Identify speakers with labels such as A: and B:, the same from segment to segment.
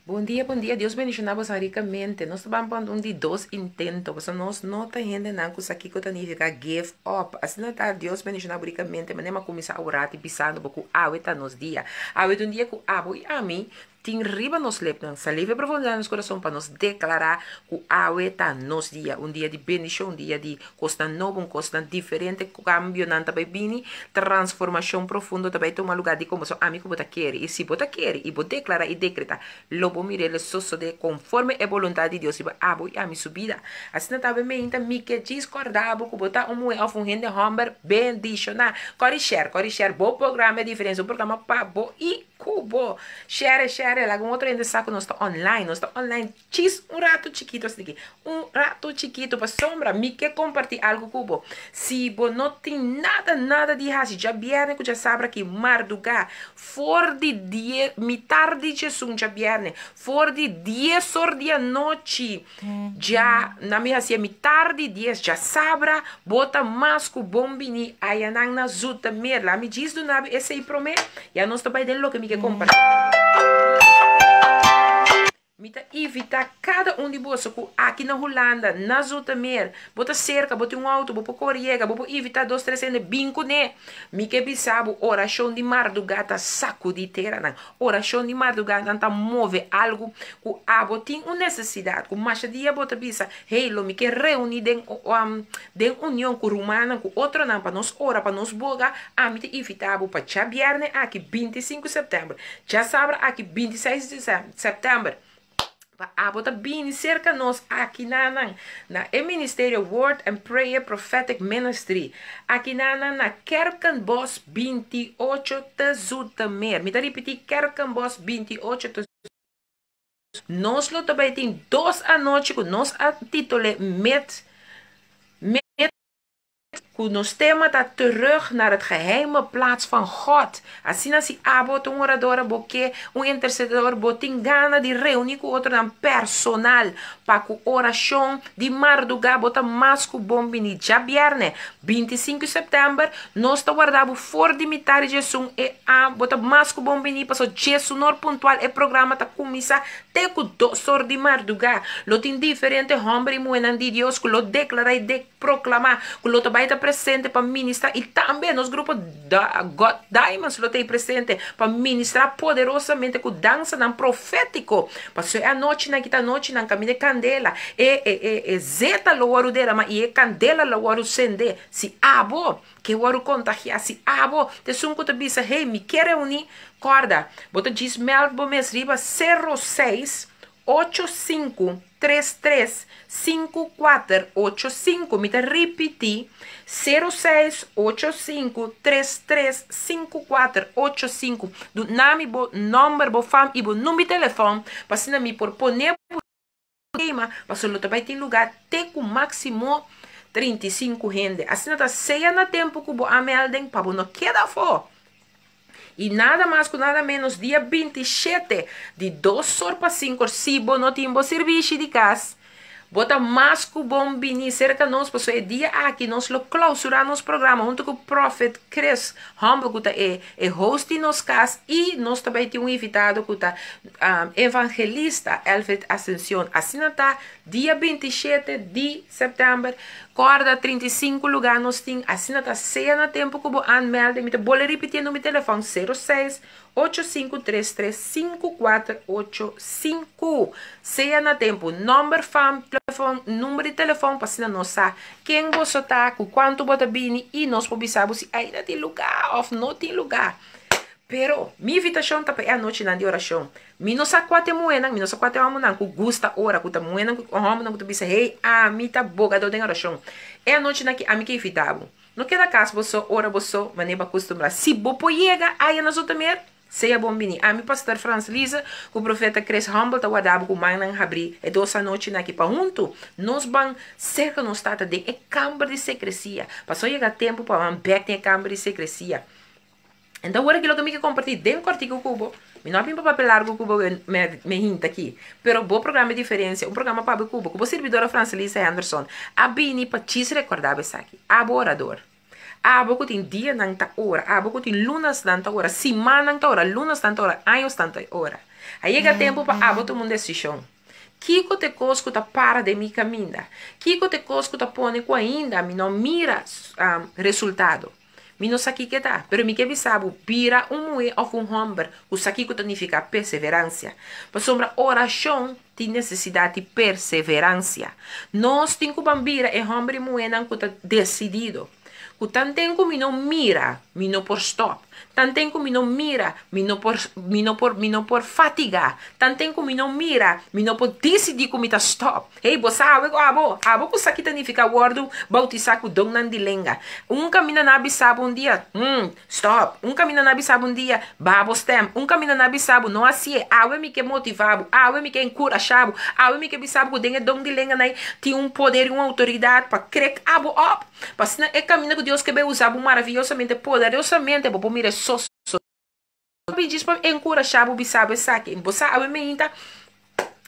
A: Bon dia, bon dia. Dios bendiciona boso ricamente. Nos ta ban pa un di dos intento. Pasobra nos no ta hendenan cu sa kico ta nifica give up. Asina ta, Dios bendiciona bo ricamente. Manera mi a cuminsa awor ti bisando bo cu awe ta nos dia. Awe ta un dia cu abo y ami tin riba nos lepnan saliva e profundidad di nos curason pa nos declara cu awe ta nos dia. Un dia di bendicion, un dia di cosnan nobo, un cosnan diferente, cambionan ta bay bini, transformacion profundo ta bay tuma lugar di como so ami cu bo ta kere. Y si bo ta kere y bo declara y decreta, Lo bo mir'é lo sosodé konforme e boluntat di Dios riba abo i ami su bida. Asina ta meinta mi ke djis kòrda bo ku bo ta un muhé òf un hende hòmber bendishoná. Kòri share, kòri share bo programa e diferensia, un programa pa bo i ku bo. Share, share, laga un otro hende sa ku nos ta online. Nos ta online djis un ratu chikitu asina aki, un ratu chikitu pasobra mi ke kompartí algu ku bo. Si bo no tin nada, nada di hasi djabièrnè ku djasabra aki mardugá, For di die, mitar di djesun djabièrnè, for di dies or di anochi dja, na mi hasié mitar di dies djasabra, bo ta mas ku bon bini ayanan na Zoetermeer. Laat mi djis duna bo esei promé, ya nos ta bai den loke mi ke kompartí ku bo. Mi ta invitá kada un di boso ku aki na Hulanda, na Zoetermeer, bo ta serka, bo tin un outo, bo por kore yega, bo por invitá dos tres hende bin kuné. Mi ke bisa bo, orashon di mardugá ta sakudí teranan. Orashon di mardugá nan ta move algu ku abo tin un nesesidat, ku masha dia bo ta bisa, Hey, lo mi ke reuní den den union ku rumannan, ku otronan pa nos ora, pa nos boga. Ami ta invitá bo pa djabièrnè aki, 25 sèptèmber, djasabra aki, 26 di sèptèmber, pa abo ta bini serka nos akinanan na e ministerio Word and Prayer Prophetic Ministry, akinanan na Kerkenbos 28 te Zoetermeer. Mi ta ripití, Kerkenbos 28 te Nos lo ta bai tin dos anochi ku nos a titul'é Met Met Ku nos tema ta Terug naar het geheime plaats van God. Asina si abo ta un orador, bo ke un intercedor, bo tin gana di reuni ku otronan personal pa ku orashon di mardugá, bo ta mas ku bon bini. Djabièrnè, 25 sèptèmber, nos ta warda bo for di mitar di djesun e a bo ta mas ku bon bini pasobra djesunor puntual e programa ta kuminsá te ku dosor di mardugá. Lo tin diferente hòmber i muhénan di Dios ku lo deklará i Proclama cu lo ta bay ta presente pa ministra y tambe nos grupo God Diamonds lo ta ey presente pa ministra poderosamente cu dansanan profetico. Pasobra e anochinan ki ta anochinan caminda e candela, e e e e zeta lo wordo derama y e candela lo wordo cende. Si abo ke wordo contagia, si abo ta esun cu ta bisa hey mi ke reuni, corda bo ta djis meld bo mes riba 06 85 3 3 5 4 8 5 Mi ta ripití, 0 6 8 5 3 3 5 4 8 5 Duna mi bo nòmber, bo fam i bo number di telefòn pa asina mi por pone bo skema pasobra lo ta bai tin lugá te ku máksimo 35 hende. Asina ta sea na tempu ku bo a mèlden pa bo no keda afó. I nada mas ku nada menos dia 27 di dos or pa sinku or si bo no tin bo sirbishi di kas, bo ta mas ku bon bini serka nos pasobra e dia aki nos lo klausurá nos programa huntu ku Prophet Chris Humble ku ta e e host di nos kas i nos ta bai tin un invitado ku ta Evangelista Elfred Ascension. Asina ta dia 27 di sèptèmber. Kòrda 35 lugá nos tin, asina ta sea na tempu ku bo aanmelde. Mi ta bole ripití e number di telefòn, 06 8533 5485. Sea na tempu, nòmber, fam, telefòn, number di telefòn pa asina nos sa ken boso ta, ku kuantu bo ta bini i nos por bisa bo si ainda tin lugá òf no tin lugá. Pero, mi invitashon ta pa e anochinan di orashon. Mi no sa kua ta e muhénan, mi no sa kua ta e hòmbernan ku gusta ora, ku ta muhénan ku hòmbernan ku ta bisa, Hey, ami ta bogadó den orashon. E anochinan aki ami ke invitá bo. No keda kas bo so, ora bo so, manera bo a kustumbrá. Si bo por yega aya na Zoetermeer, sea bon bini. Ami, Pastor Frans Lize, ku Profeta Chris Humble ta warda bo ku mannan habrí e dos anochinan aki pa huntu nos ban serka nos Tata den e kamber di sekresia. Pasobra yega tempu pa ban bèk den e kamber di sekresia. Enton awor aki loke mi ke kompartí den kòrtiku ku bo, mi no a bin pa papia largu ku bo me hinta aki, pero bo programa e diferensia, un programa pa bo ku bo, ku bo sirbidora Francelisa Henderson a bini pa djis rekordá bo esaki. Abo orador. Abo ku tin dianan ta ora, abo ku tin lunanan ta ora, simannan ta ora, lunanan ta ora, añanan ta ora. A yega tempu pa abo tuma un desishon. Kiko ta e kos ku ta para den mi kaminda? Kiko ta e kos ku ta pone ku ainda mi no mira resultado? Mi no sa kiko ta, pero mi ke bisa bo bira un muhé òf un hòmber ku sa kiko ta nifiká perseveransia. Pasobra orashon tin nesesidat di perseveransia. Nos tin ku ban bira e hòmber i muhénan ku ta desidido. Ku tanten ku mi no mira, mi no por stòp. Tanten ku mi no mira, mi no por fatigá. Tanten ku mi no mira, mi no por disidí ku mi ta stòp. Hey, bo sabe ku abo, abo ku sa ki ta nifiká wòrdu boutisá ku donnan di lenga. Un kaminda nan a bisa bo un dia, stòp. Un kaminda nan a bisa bo un dia, baha bo stèm. Un kaminda nan a bisa bo, no hasié. Awe mi ke motivá bo, awe mi ke enkurashá bo, awe mi ke bisa bo ku den e don di lenga nan tin un poder i un outoridat pa krek abo op. Pa asina e kaminda ku Dios ke bai usa bo maraviyosamente, poderosamente, bo por mira so so. Djis pa enkurashá bo bisa bo esaki. Bo sa awe mainta,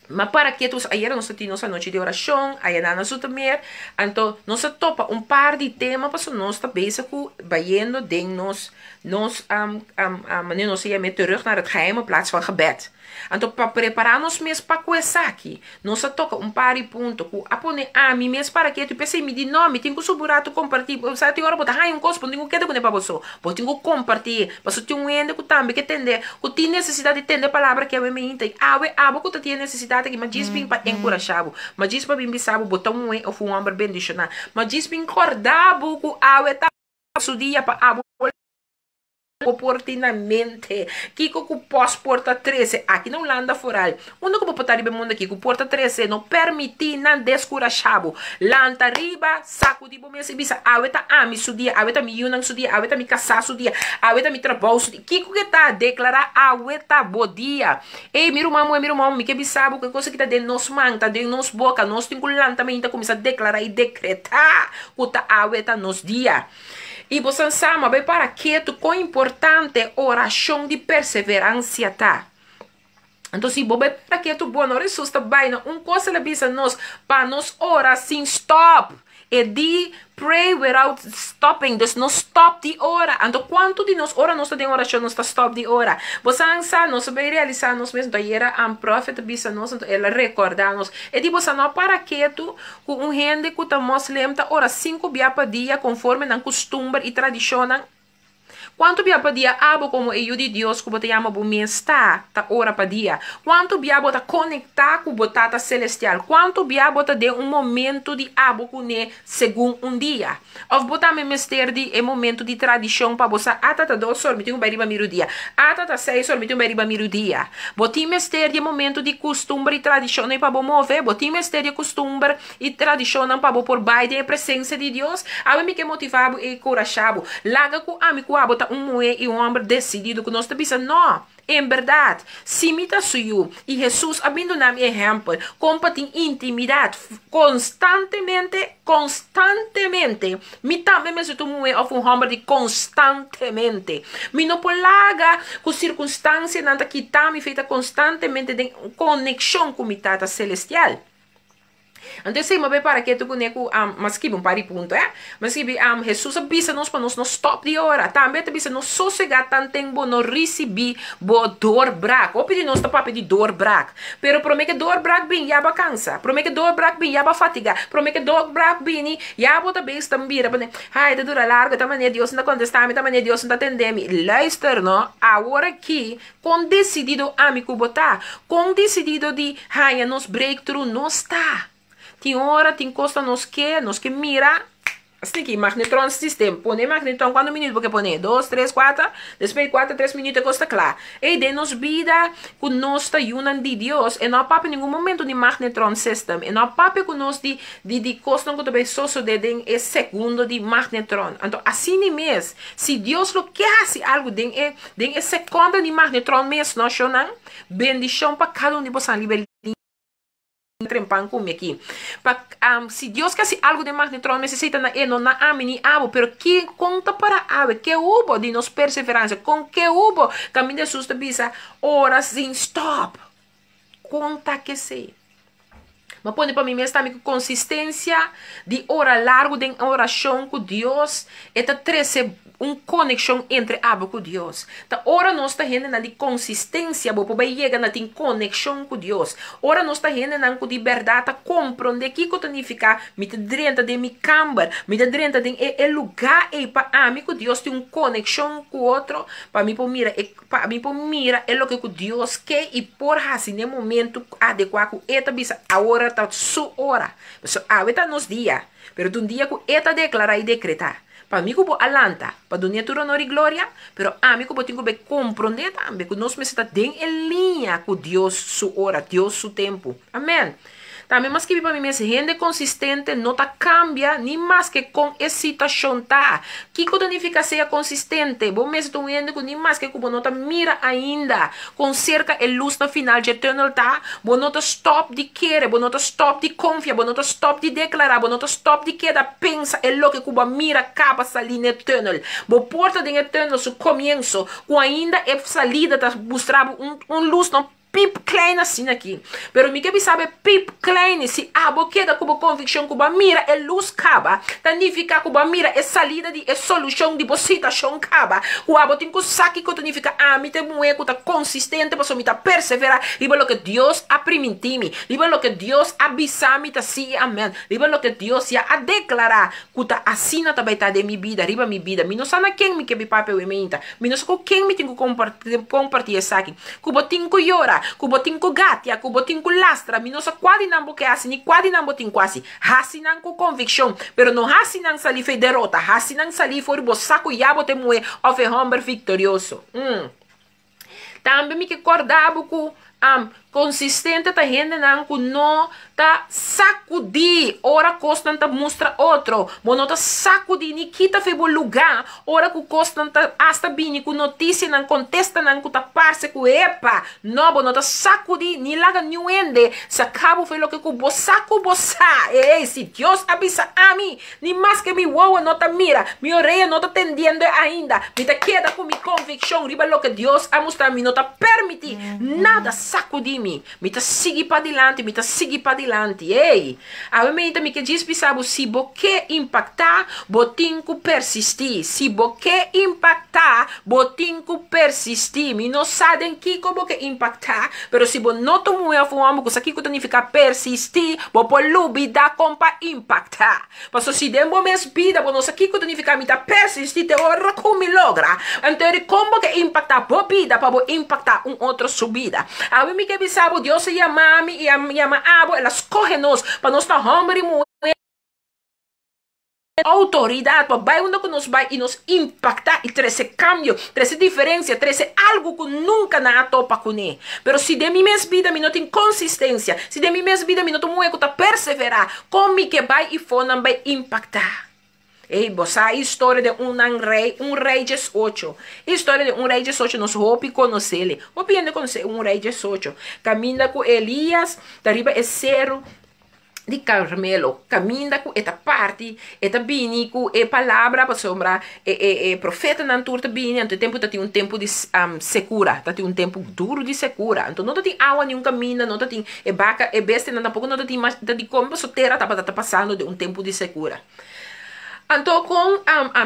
A: ma para ketu, ayera nos tin nos anochi di orashon, ayera na Zoetermeer, anto nos a topa un par di tema paso nos ta bezig ku bayendo den nos, wanneer nos yama terug naar het geheime plaats van gebed. Anto pa prepará nos mes pa ku esaki, nos a toka un par di punto ku a pone ami mes para ketu, p'esei mi di no, mi tin ku subi un ratu kompartí, sa tin ora bo ta haña un kos, bo tin ku keda kuné pa bo so, bo tin ku kompartí, pasobra tin un hende ku tambe ke tende, ku tin nesesidat di tende palabra ku awe mainta, i awe abo ku ta tin e nesesidat aki, ma djis bin pa enkurashá bo, ma djis pa bin bisa bo, bo ta un muhé òf un hòmber bendishoná, ma djis bin kòrda bo ku awe ta su dia pa abo por tin na mente. Kiko ku pos porta 13 aki na Hulanda foral. Unda ku bo por ta riba e mundu aki ku porta 13, no permití nan deskurashá bo. Lanta riba, sakudí bo mes i bisa awe ta ami su dia, awe ta mi yunan su dia, awe ta mi kasá su dia, awe ta mi trabou su dia. Kiko ke ta deklará awe ta bo dia. Ei, mi ruman muhé, mi ruman hòmber, mi ke bisa bo ku e kos aki ta den nos man, ta den nos boka. Nos tin ku lanta mainta kuminsá deklará i dekretá ku ta awe ta nos dia. I bo sa m'a bai para ketu kon importante orashon di perseveransia ta. Anto si bo bai para ketu bon, ora Hesus ta bai na un kos el a bisa nos pa nos ora sin stòp. E di pray without stopping, dus no stòp di ora. Anto kuantu di nos ora nos ta den orashon nos ta stòp di ora? Bo sa nos a bai realisá nos mes, anto ayera un prophet a bisa nos, anto el a rekordá nos. E di bo sa no para ketu ku un hende ku ta moslim ta ora 5 bia pa dia konforme nan kustumber i tradishonnan. Kuantu bia pa dia abo komo e yu di Dios ku bo ta yama bo mes ta ora pa dia? Kuantu bia bo ta konektá ku bo Tata Selestial? Kuantu bia bo ta den un momento di abo kuné segun un dia? Òf bo tambe mester di e momento di tradishon pa bo sa ata ta 2 or mi tin ku bai riba mi rudia. Ata ta 6 or mi tin ku bai riba mi rudia. Bo tin mester di e momento di kustumber i tradishon pa bo move. Bo tin mester di kustumber i tradishonnan pa bo por bai den e presensia di Dios. Awe mi ke motivá bo i enkurashá bo. Laga ku ami ku abo ta un muhé i un hòmber desidido ku nos ta bisa no. En berdat, si mi ta su yu i Hesus a bin duna mi ehèmpel, kon pa tin intimidat konstantemente, konstantemente, mi tambe mester ta un muhé òf un hòmber di konstantemente. Mi no por laga ku sirkunstansianan ta kita mi fe ta konstantemente den konekshon ku mi Tata Selestial. Anto esei m'a bai para ketu kuné ku m'a skibi un par di punto, eh. M'a skibi Hesus a bisa nos pa nos no stòp di ora. Tambe e ta bisa no sosegá tanten bo no risibí bo doorbraak. Hopi di nos ta papia di doorbraak. Pero promé ku doorbraak bin ya bo a kansa. Promé ku doorbraak bin ya bo a fatigá. Promé ku doorbraak bini ya bo ta bezig ta bira pone, ai ta dura largu, ta manera Dios no ta kontestá mi, ta manera Dios no ta atendé mi. Luister no, awor aki kon desidido ami ku bo ta? Kon desidido di haña nos breakthrough nos ta? Tin ora, tin kos nos ke mira. Asina aki, magnetron system. Pone magnetron, kuantu minüt bo ke pone? 2, 3, 4. Despues di 4, 3 minüt e kos ta kla. Ei, den nos bida, ku nos ta yunan di Dios, e no a papia ningun momento di magnetron system. E no a papia ku nos di kosnan ku ta bai sosodé den e segundo di magnetron. Anto, asina mes, si Dios lo ke hasi algu den e sekonde di magnetron mes, no, shonan, bendishon pa kada un di boso riba trempan ku mi aki. Pa, si Dios ke hasi algu den magnetron mes, esei ta na e, no na ami ni abo, pero ki kon ta para awe, ke hubo di nos perseveransia, kon ke hubo, kaminda Hesus ta bisa, ora sin stòp. Kon ta ke esei? Mi a pone pa mi mes tambe ku konsistensia di ora largu den orashon ku Dios e ta trese un konekshon entre abo ku Dios. Ta ora nos ta hendenan di konsistensia bo por bai yega na tin konekshon ku Dios. Ora nos ta hendenan ku di bèrdat ta komprondé kiko ta nifiká mi ta drenta den mi kamber, mi ta drenta den e e lugá ei pa ami ku Dios tin un konekshon ku otro pa mi por mira e Pa mi por mira e loke ku Dios ke i por hasi n'e momentu adekuá ku E ta bisa awor ta Su ora. Pasobra awe ta nos dia, pero ta un dia ku E ta deklará i dekretá. Pa mi ku bo a lanta pa dun'E tur onor i gloria, pero ami ku bo tin ku bai komprondé tambe ku nos mester ta den e liña ku Dios su ora, Dios su tempu. Amèn. Tambe m'a skibi pa mi mes, hende konsistente no ta kambia ni maske kon e situashon ta. Kiko ta nifiká sea konsistente? Bo mester ta un hende ku ni maske ku bo no ta mira ainda kon serka e lus na final dje tùnel ta, bo no ta stòp di kere, bo no ta stòp di konfia, bo no ta stòp di deklará, bo no ta stòp di keda pensa e loke ku bo a mira kaba salí n'e tùnel. Bo por ta den e tùnel su komienso ku ainda e salida ta mustra bo un lus no Pip klein asina aki. Pero mi ke bisa bo e pip klein si abo keda ku bo konvikshon ku bo a mira e lus kaba, ta nifiká ku bo a mira e salida di e solushon di bo situashon kaba, ku abo tin ku sa kiko ta nifiká ami ta e muhé ku ta konsistente pasobra mi ta perseverá riba loke Dios a primintí mi, riba loke Dios a bisa mi ta sí i amèn, riba loke Dios ya a deklará ku ta asina ta bai ta den mi bida, riba mi bida. Mi no sa na ken mi ke bi papia awe meinta. Mi no sa ku ken mi tin ku kompartí esaki. Ku bo tin ku yora, ku bo tin ku gatia, ku bo tin ku lastra, mi no sa kua di nan bo ke hasi ni kua di nan bo tin ku hasi. Hasi nan ku konvikshon, pero no hasi nan salí for e derota, hasi nan salí for di bo sa ku ya bo ta e muhé òf e hòmber viktorioso. Tambe mi ke kòrda bo ku Konsistente ta hendenan ku no ta sakudí ora kosnan ta mustra otro. Bo no ta sakudí ni kita fe bo lugá ora ku kosnan ta asta bini ku notisianan, kontestanan ku ta parse ku epa. No, bo no ta sakudí ni laga niun hende saka bo fe loke ku bo sa ku bo sa. Ey, si Dios a bisa ami, Ni maske mi wowo no ta mira, mi orea no ta tendiendo e ainda, mi ta keda ku mi konvikshon riba loke Dios a mustra mi. No ta permití nada sakudí mi. Mi ta sigui padilanti, mi ta sigui padilanti. Ey! Awe meinta mi ke djis bisa bo, si bo ke impaktá, bo tin ku persistí. Si bo ke impaktá, bo tin ku persistí. Mi no sa den kiko bo ke impaktá, pero si bo no ta un muhé òf un hòmber ku sa kiko ta nifiká persistí, bo por lubidá kon pa impaktá. Pasobra si den bo mes bida bo no sa kiko ta nifiká mi ta persistí te ora ku mi logra, anto eri kon bo ke impaktá bo bida pa bo impaktá un otro su bida? Awe mi ke bisa bo, Dios a yama mi i a yama abo, el a skohe nos pa nos ta hòmber i muhé. Outoridat pa bai unda ku nos bai i nos impaktá i trese kambio, trese diferensia, trese algu ku nunka nan a topa kuné. Pero si den mi mes bida mi no tin konsistensia, si den mi mes bida mi no ta un muhé ku ta perseverá, kon mi ke bai i for nan bai impaktá? Ey, bo sa e historia den un nan rei, un rei diesocho. E historia den un rei diesocho nos hopi konosele. Hopi hende konosé un rei diesocho. Kaminda ku Elias ta riba e seru di Carmelo, caminda cu e ta parti, e ta bini cu e palabra pasobra e e e profetanan tur ta bini, anto e tempo ta tin un tempo di secura, ta tin un tempo duro di secura, anto no ta tin awa niun caminda, no ta tin e baca, e bestianan tampoco no ta tin mas ta di come pasobra tera tabata ta pasando den un tempo di secura. Anto con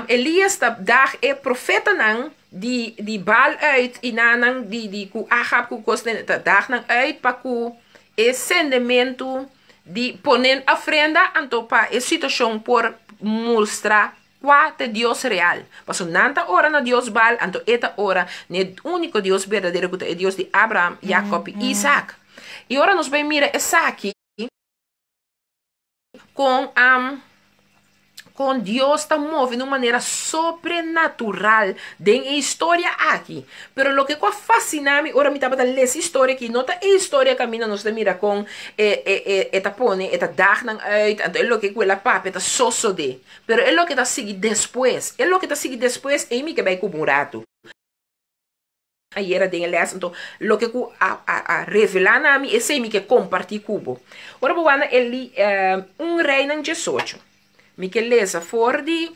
A: Elias ta dag e profetanan di di Baal uit y nan di di cu Ahab cu cos ta dag nan uit pa cu E sendementu di pone ofrenda anto pa e situacion por mustra cua ta e Dios real. Pasobra nan ta ora na Dios Baal, anto e ta ora n'e unico Dios berdadero cu ta e Dios di Abraham, Jacob y Isaac. Y ora nos bay mira esaki, Kon kon Dios ta move na un manera sobrenatural den e historia aki. Pero loke ku a fasina mi ora mi tabata lesa e historia aki no ta e historia kaminda nos ta mira kon e e e e ta pone e ta dag nan uit anto e loke ku el a papia ta sosode. Pero e loke ta sigui despues, e loke ta sigui despues ei mi ke bai ku bo un ratu. Ayera den e les, anto loke ku a a a revelá na mi, esei mi ke kompartí ku bo. Ora bo wak na Eli un Reinan diesocho, mi ke lesa for di.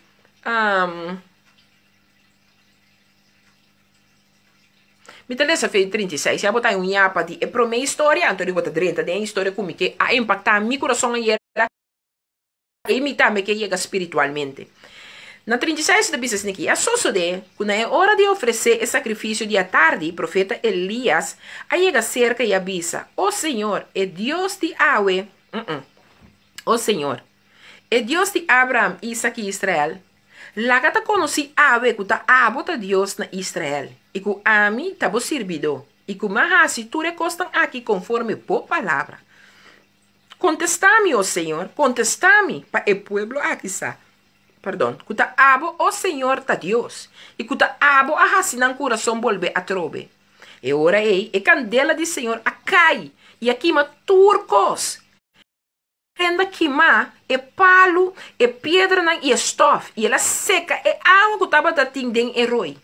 A: Mi ta lesa for di 36. Ya bo ta un yapa di e promé historia, anto bo ta drenta den historia ku mi ku a impaktá mi kurason ayera i mi tambe ke yega spiritualmente. Na 36 ta bisa aki, a sosodé ku na e ora di ofresé e sakrifisio di atardi, profeta Elias a yega serka i a bisa, O Señor, e Dios di awe, O Señor, e Dios di Abraham, Isaac i Israel, laga ta konosí awe ku ta abo ta Dios na Israel, i ku ami ta bo sirbidó, i ku m'a hasi tur e kosnan aki konforme bo palabra. Kontestá mi, o Señor, kontestá mi, pa e pueblo aki sa. Perdon, ku ta abo, o Señor, ta Dios, i ku ta abo a hasi nan kurason bolbe atrobe. E ora ei, e kandela di Señor a kai, i a kima tur kos. Ofrenda kimá, e palu, e piedranan i e stòf, i el a seka e awa ku tabatin den e roi.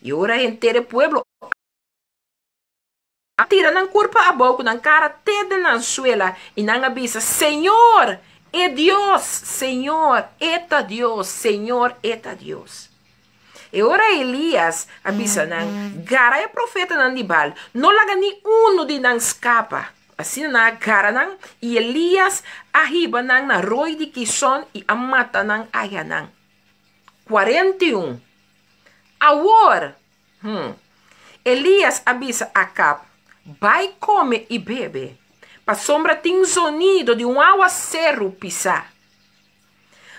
A: I ora henter e pueblo a tira nan kurpa abou ku nan kara te den nan suela, i nan a bisa, Señor, e Dios, Señor, e ta Dios, Señor, e ta Dios. E ora Elias a bisa nan, gara e profetanan di Baal, no laga ni unu di nan skapa. Asina nan a gara nan, i Elias a hiba nan na roi di Kison i a mata nan ayanan. 41. Awor, Elias a bisa Akab, bai kome i bebe, pasobra tin zonido di un áwaseru pisá.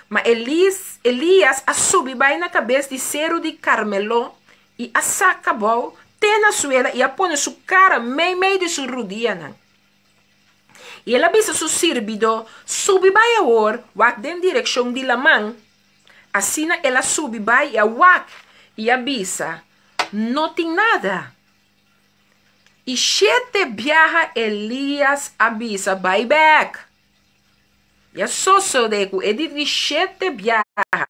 A: Ma Elis, Elias a subi bai na kabes di seru di Karmelo i a saka abou te na suela i a pone su kara meimei di su rudianan. I el a bisa su sirbidó, Subi bai awor, wak den direkshon di laman. Asina el a subi bai i a wak i a bisa, No tin nada. I shete biaha Elias a bisa, Bai bèk. I a sosodé ku e di shete biaha.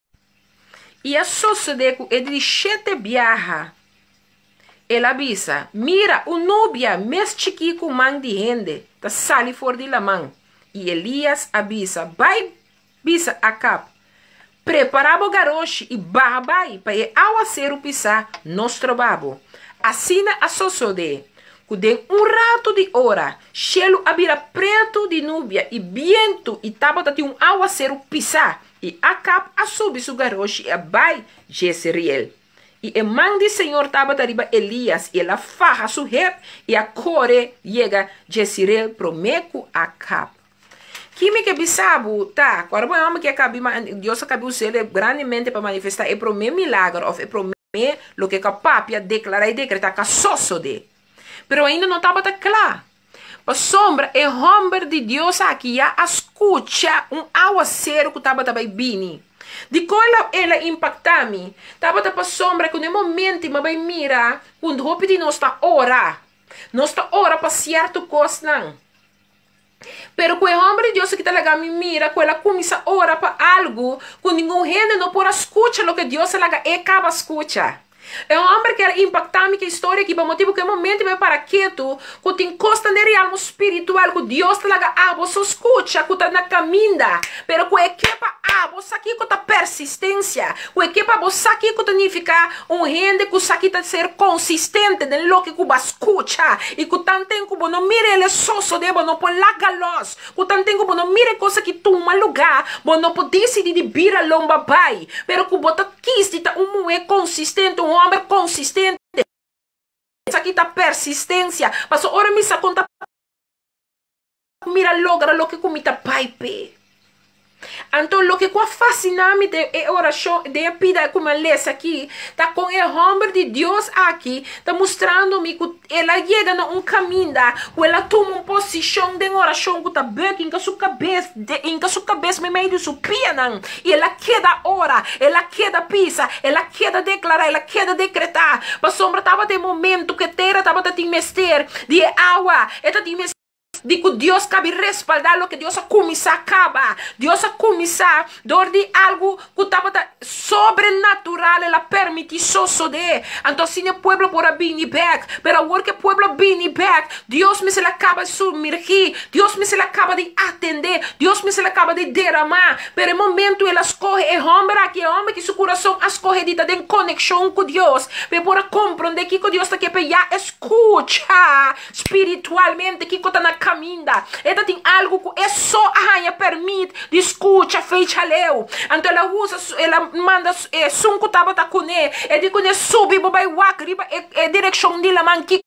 A: I a sosodé ku e di shete biaha. El a bisa, Mira, un nubia mes chikí ku man di hende, ta sali for di laman. I Elias a bisa, Bai bisa Akab, prepará bo garoshi i baha bai pa e áwaseru pisá no stroba bo. Asina a sosodé ku den un ratu di ora, shelu a bira pretu di nubia i bientu i tabatin un áwaseru pisá, i Akab a subi su garoshi i a bai Jezreel. I e man di Señor tabata riba Elias, i el a faha su hep i a kore yega Jezreel promé ku Akab. Ki mi ke bisa bo ta, ku ora bo hòmber ke kabi Dios a kabi us'é grandemente pa manifestá e promé milager òf e promé loke ku a papia, deklará i dekretá ku a sosodé. Pero ainda no tabata kla. Pasobra e hòmber di Dios aki ya a skucha un áwaseru ku tabata bai bini. Dikon el a impaktá mi? Tabata pasobra ku na e momento mi a bai mira ku hopi di nos ta ora. Nos ta ora pa sierto kosnan. Pero ku e hòmber di Dios aki ta laga mi mira ku el a kuminsá ora pa algu ku ningun hende no por a skucha loke Dios a laga e kaba skucha. E hòmber kier a impaktá mi ku e historia aki pa motibu ku e momento mi a para ketu ku tin kosnan den realmo spiritual ku Dios ta laga abo so skucha ku ta na kaminda, pero ku e ke pa abo sa kiko ta persistensia, ku e ke pa bo sa kiko ta nifiká un hende ku sa ki ta ser konsistente den loke ku bo a skucha i ku tanten ku bo no mira el e sosodé bo no por laga lòs, ku tanten ku bo no mira e kos aki tuma lugá bo no por disidí di bira lomba bai, pero ku bo ta kis di ta un muhé konsistente, un hòmber konsistente. Esaki ta persistensia, pasobra ora mi sa kon ta mira logra loke ku mi ta bai p'e. Anto loke ku a fasiná mi den e orashon, den e pida ku mi a lesa aki, ta kon e hòmber di Dios aki ta mustrando mi ku el a yega na un kaminda ku el a tuma un posishon den orashon ku ta bek hinka su kabes, hinka su kabes meimei di su pianan, i el a keda ora, el a keda pisa, el a keda deklará, el a keda dekretá, pasobra tabata e momento ku e tera tabata tin mester di e awa, e ta tin mester. Di ku Dios kabi respaldá loke Dios a kuminsá kaba. Dios a kuminsá dor di algu ku tabata sobrenatural, el a permití sosodé. Anto asina e pueblo por a bini bèk. Pero awor ku e pueblo a bini bèk, Dios mester a kaba sumergí, Dios mester a kaba di atendé, Dios mester a kaba di deramá. Pero e momentu el a skohe e hòmber aki, e hòmber ki su kurason a skohe di ta den konekshon ku Dios, pa e por a komprondé kiko Dios ta ke p'e ya e skucha spiritualmente kiko ta na kaminda. E ta tin algu ku e so a haña pèrmit di skucha fecha leu. Anto el a usa su, el a manda esun ku tabata kuné, e di kuné, Subi bo bai wak riba e e direkshon di laman kiko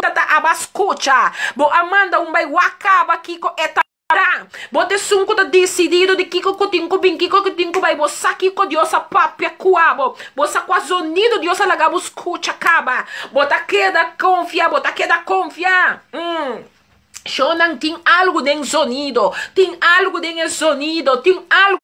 A: ta aba skucha. Bo a manda un bai wak kaba kiko e ta. Ra, bo ta esun ku ta disidido di kiko ku tin ku bin, kiko ku tin ku bai. Bo sa kiko Dios a papia ku abo. Bo sa kua zonido Dios a laga bo skucha kaba. Bo ta keda konfia, bo ta keda konfia. Mm. Shownan, tin algu den zonido. Tin algu den e zonido. Tin algu.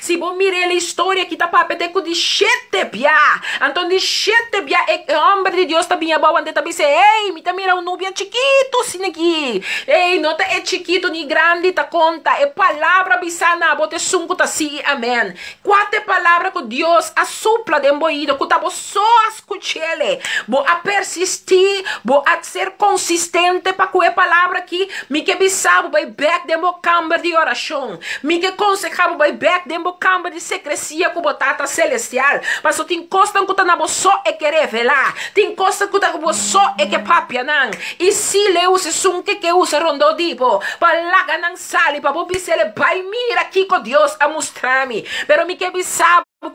A: Si bo mira el historia ki ta papia te ku di shete bia. Anto di shete bia e homber di Dios ta bin abou ante ta bisa, Ey, mi ta mira un nubia chikitu asina aki. Ey, no ta e chikitu ni grandi ta konta. E palabra bisa na bo ta esun ku ta si i amen. Kua ta e palabra ku Dios a supla den bo oido ku ta bo so a skuch'el? Bo a persistí, bo a ser konsistente pa ku e palabra aki? Mi ke bisa bo bai bèk den bo kamber di orashon. Mi ke konsehá bo bai bèk den bo kamber di sekresia ku bo Tata Selestial, pasobra tin kosnan ku ta na bo so e ke revelá, tin kosnan ku ta ku bo so e ke papia nan. I si lo e usa esun ke ke usa rondó di bo pa laga nan sali pa bo bis'el, Bai mira kiko Dios a mustra mi. Pero mi ke bisa bo.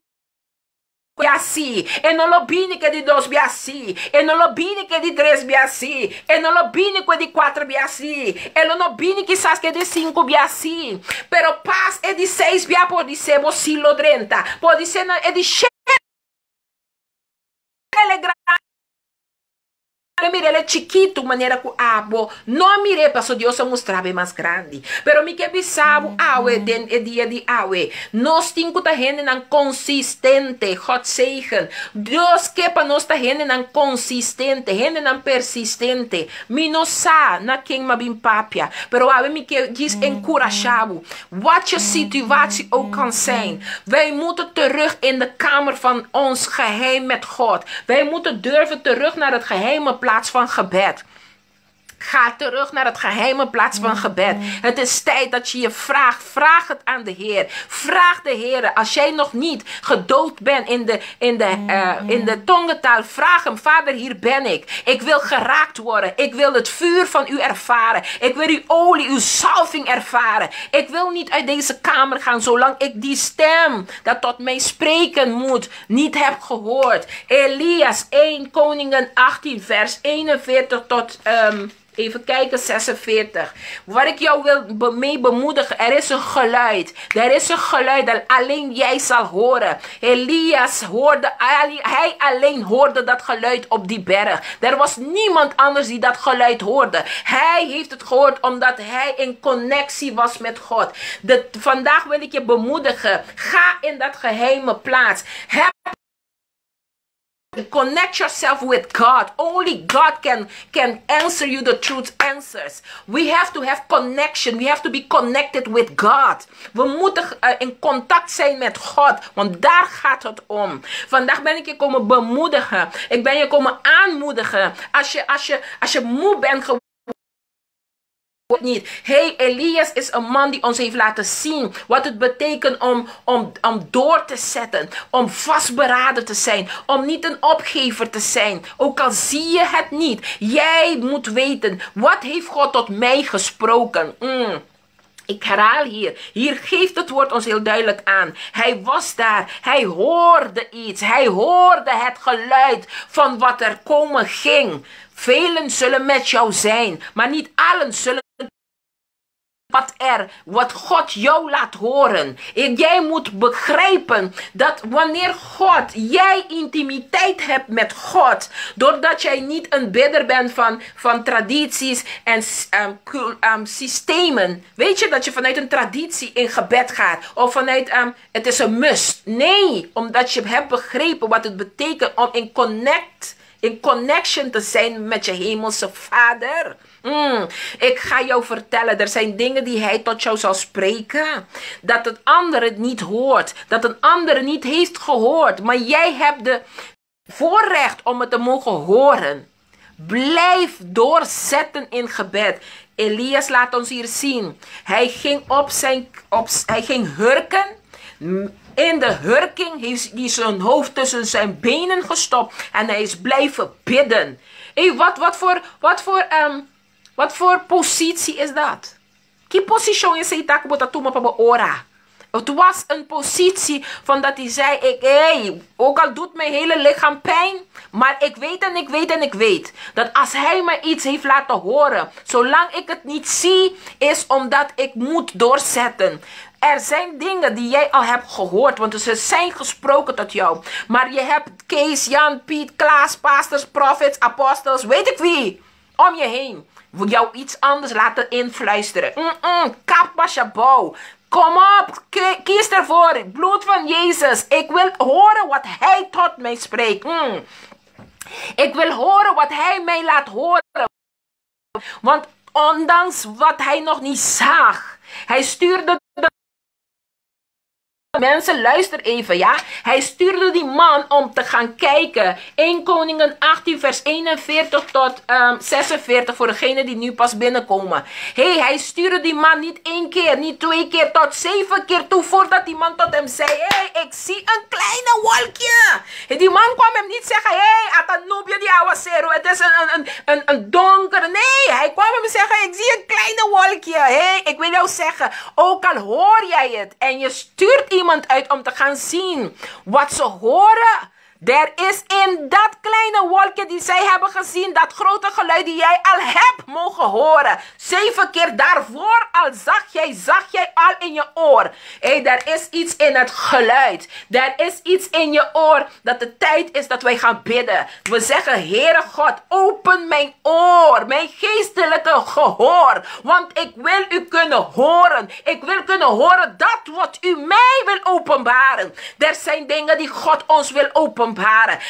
A: Bia sí, e no lo bini ku e di dos bia sí, e no lo bini ku e di tres bia sí, e no lo bini ku e di kuater bia sí, e lo no bini kisas ku e di sinku bia sí, pero pas e di seis bia podisé bo sí lo drenta, podisé na e di shete. Mi mir'el e chikitu manera ku abo no a mir'é paso Dios a mustra bo e mas grandi. Pero mi ke bisa bo awe den e dia di awe, nos tin ku ta hendenan konsistente, God zegen. Dios ke pa nos ta hendenan konsistente, hendenan persistente. Mi no sa na ken mi a bin papia, pero awe mi ke djis enkurashá bo. Wat je situatie ook kan zijn, wij moeten terug in de kamer van ons geheim met God. Wij moeten durven terug naar het geheime plaats van gebed. Ga terug naar het geheime plaats van gebed. Het is tijd dat je je vraagt. Vraag het aan de Heer. Vraag de Heer. Als jij nog niet gedood bent in de tongentaal, vraag hem. Vader, hier ben ik. Ik wil geraakt worden. Ik wil het vuur van u ervaren. Ik wil uw olie, uw zalving ervaren. Ik wil niet uit deze kamer gaan zolang ik die stem dat tot mij spreken moet niet heb gehoord. Elias 1 Koningen 18 vers 41 tot even kijken, 46. Wat ik jou wil mee bemoedigen, er is een geluid. Er is een geluid dat alleen jij zal horen. Elias hoorde, hij alleen hoorde dat geluid op die berg. Er was niemand anders die dat geluid hoorde. Hij heeft het gehoord omdat hij in connectie was met God. Vandaag wil ik je bemoedigen. Ga in dat geheime plaats. Heb Connect yourself with God. Only God can answer you the truth answers. We have to have connection. We have to be connected with God. We moeten in contact zijn met God. Want daar gaat het om. Vandaag ben ik je komen bemoedigen. Ik ben je komen aanmoedigen. Als je moe bent geworden niet. Hey, Elias is een man die ons heeft laten zien wat het betekent om door te zetten, om vastberaden te zijn, om niet een opgever te zijn. Ook al zie je het niet, jij moet weten, wat heeft God tot mij gesproken? Ik herhaal hier. Hier geeft het woord ons heel duidelijk aan. Hij was daar. Hij hoorde iets. Hij hoorde het geluid van wat er komen ging. Velen zullen met jou zijn, maar niet allen zullen wat God jou laat horen. En jij moet begrijpen dat wanneer God, jij intimiteit hebt met God, doordat jij niet een bidder bent van tradities en systemen. Weet je dat je vanuit een traditie in gebed gaat? Of vanuit, het is een must. Nee, omdat je hebt begrepen wat het betekent om in connect In connection te zijn met je hemelse vader. Ik ga jou vertellen, er zijn dingen die hij tot jou zal spreken. Dat het ander het niet hoort. Dat een ander niet heeft gehoord. Maar jij hebt de voorrecht om het te mogen horen. Blijf doorzetten in gebed. Elias laat ons hier zien. Hij ging, op zijn, op, hij ging hurken. In de hurking heeft hij zijn hoofd tussen zijn benen gestopt. En hij is blijven bidden. Hey, wat voor positie is dat? Ki posishon esei ta ku bo ta tuma pa bo ora? Het was een positie van dat hij zei, ik, hey, ook al doet mijn hele lichaam pijn, maar ik weet en ik weet en ik weet dat als hij me iets heeft laten horen, zolang ik het niet zie, is omdat ik moet doorzetten. Er zijn dingen die jij al hebt gehoord, want ze zijn gesproken tot jou. Maar je hebt Kees, Jan, Piet, Klaas, pastors, prophets, apostels, weet ik wie, om je heen. Jou iets anders laten influisteren. Kap. Kom op, kies ervoor. Bloed van Jezus. Ik wil horen wat Hij tot mij spreekt. Ik wil horen wat Hij mij laat horen. Want ondanks wat hij nog niet zag, hij stuurde de mensen, luister even, ja. Hij stuurde die man om te gaan kijken. 1 Koningen 18 vers 41 tot 46 voor degenen die nu pas binnenkomen. Hey, hij stuurde die man niet één keer, niet twee keer, tot zeven keer toe voordat die man tot hem zei: "Hey, ik zie een kleine wolkje." Hey, die man kwam hem niet zeggen: "Hey, ata nubia di awaseru, het is een donkere." Nee, hij kwam hem zeggen: "Ik zie een kleine wolkje." Hey, ik wil jou zeggen, ook al hoor jij het en je stuurt iemand uit om te gaan zien wat ze horen. Er is in dat kleine wolkje die zij hebben gezien, dat grote geluid die jij al hebt mogen horen. Zeven keer daarvoor al zag jij al in je oor. Hey, er is iets in het geluid. Er is iets in je oor dat de tijd is dat wij gaan bidden. We zeggen: "Heere God, open mijn oor, mijn geestelijke gehoor. Want ik wil u kunnen horen. Ik wil kunnen horen dat wat u mij wil openbaren." Er zijn dingen die God ons wil openbaren.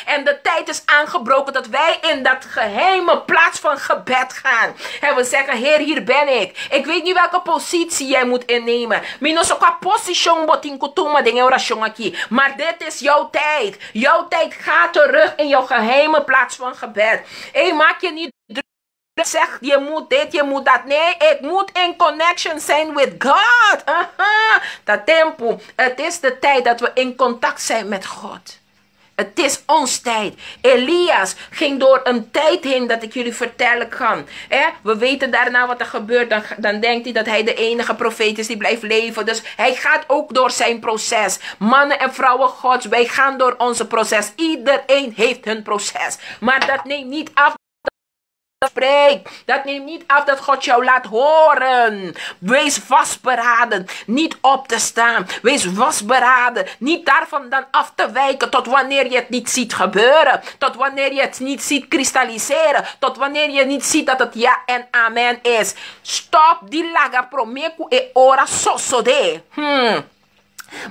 A: En de tijd is aangebroken dat wij in dat geheime plaats van gebed gaan. En we zeggen: "Heer, hier ben ik." Ik weet niet welke positie jij moet innemen. Mi no sa kua posishon bo tin ku tuma den orashon aki. Maar dit is jouw tijd. Jouw tijd gaat terug in jouw geheime plaats van gebed. Hey, maak je niet druk. Zeg, je moet dit, je moet dat. Nee, ik moet in connection zijn with God. Aha. Dat tempo. Het is de tijd dat we in contact zijn met God. Het is ons tijd. Elias ging door een tijd heen dat ik jullie vertellen kan. We weten daarna wat er gebeurt. Dan denkt hij dat hij de enige profeet is die blijft leven. Dus hij gaat ook door zijn proces. Mannen en vrouwen gods, wij gaan door onze proces. Iedereen heeft hun proces. Maar dat neemt niet af spreekt. Dat neemt niet af dat God jou laat horen. Wees vastberaden niet op te staan. Wees vastberaden niet daarvan dan af te wijken tot wanneer je het niet ziet gebeuren. Tot wanneer je het niet ziet kristalliseren. Tot wanneer je niet ziet dat het ja en amen is. Stop di laga promé ku e ora sosodé.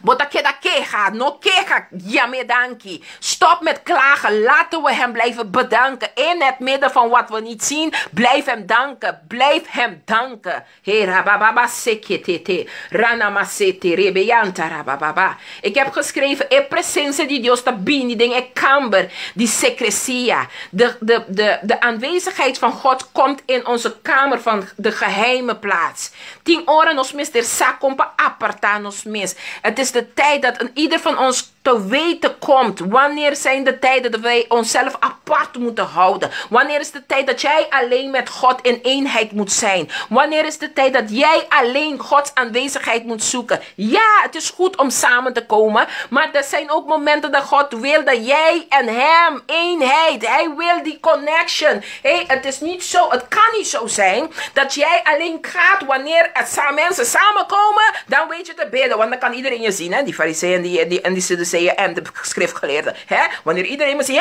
A: Bo ta keda keha, no keha, yam'é danki. Stop met klagen, laten we hem blijven bedanken. In het midden van wat we niet zien, blijf hem danken. Blijf hem danken. Herababa seketete, ranamasete, rebeyanta rabababa. Ik heb geschreven, e presensia di Dios ta bini den e kamber di sekresia. De aanwezigheid van God komt in onze kamer van de geheime plaats. Tin ora nos mester sa kon pa apartá nos mes. Het is de tijd dat een ieder van ons te weten komt. Wanneer zijn de tijden dat wij onszelf apart moeten houden? Wanneer is de tijd dat jij alleen met God in eenheid moet zijn? Wanneer is de tijd dat jij alleen Gods aanwezigheid moet zoeken? Ja, het is goed om samen te komen. Maar er zijn ook momenten dat God wil dat jij en hem eenheid. Hij wil die connection. Hey, het is niet zo, het kan niet zo zijn dat jij alleen gaat wanneer het mensen samenkomen. Dan weet je te bidden. Want dan kan iedereen je zien. Hè? Die fariseeën en die sadduceeën en de schriftgeleerden. Hè? Wanneer iedereen me ziet.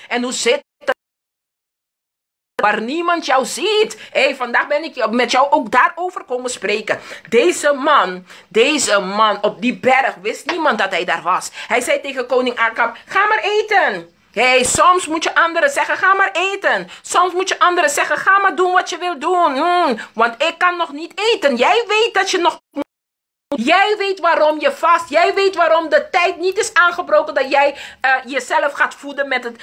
A: En hoe zit het? Waar niemand jou ziet. Hey, vandaag ben ik met jou ook daarover komen spreken. Deze man op die berg wist niemand dat hij daar was. Hij zei tegen koning Akab: "Ga maar eten." Hey, soms moet je anderen zeggen, ga maar eten. Soms moet je anderen zeggen, ga maar doen wat je wil doen. Want ik kan nog niet eten. Jij weet dat je nog. Jij weet waarom je vast. Jij weet waarom de tijd niet is aangebroken dat jij jezelf gaat voeden met het